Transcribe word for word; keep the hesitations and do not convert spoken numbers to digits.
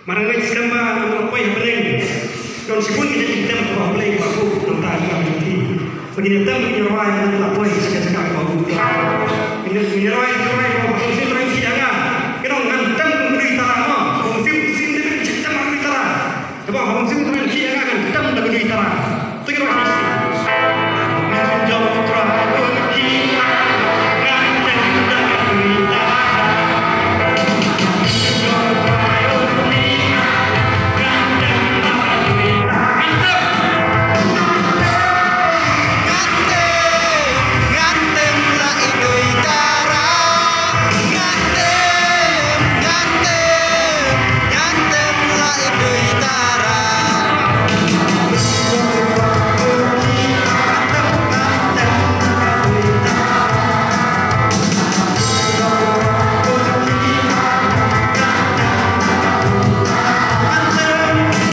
Marang leit skhem ba ngan la poi hapdeng. Don shibun ki jait ki tem kaba U Blei u la buh nangta ïa ka jong phi. Ba kin ïa tem kin ïa rwai ngan la poi sha ka jaka kaba u. Kin ïa rwai